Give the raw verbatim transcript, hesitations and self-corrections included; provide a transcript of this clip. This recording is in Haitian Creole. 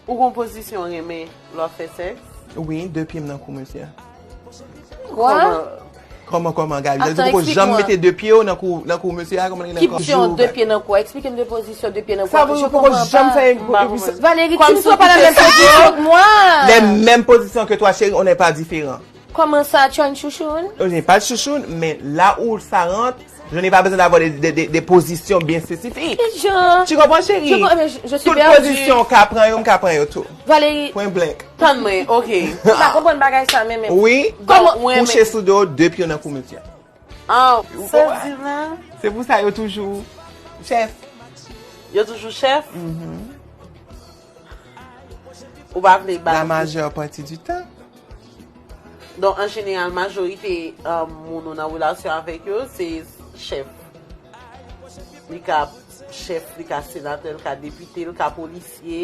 Ou gon pozisyon renmen lè w ap fè sèks? Wi, de pye m nan kou mesye a. Kwa? Kòman, kòman, Gaby? Sa di Attends, poko explique janm moi. Mete de pye w nan kou, nan kou mesye a? Kòman li Ki pozisyon de pye nan kou? Eksplike m de pozisyon de pye nan kou. Sa vle di poko janm fè. Valérie, tu ne sois pas dans la même position que moi. Les mêmes positions que toi, chérie, on n'est pas différents. Comment ça, tu as une chouchoune? Je n'ai pas de chouchoune, mais là où ça rentre, je n'ai pas besoin d'avoir des, des, des, des positions bien spécifiques. Quel genre? Tu comprends, chérie? Je, mais je, je suis Toute perdue. Position, ka pran yo, m ka pran yo tou. Valérie, Point blank. Tann mwen, ok. m pa konprann bagay sa, men men. Oui, Donk, ou renmen- kouche sou do, de pye nan kou mesye a. Ah, Ou sa konprann? Di la. Se pou sa yo toujou chèf. Yo toujou chèf? Ou pa vle La ba. majeure partie du temps. Donk, an jeneral, majorite um, moun ou nan relasyon avèk yo, se chèf. Li ka chèf, li ka senatè, li ka depite, li ka polisye.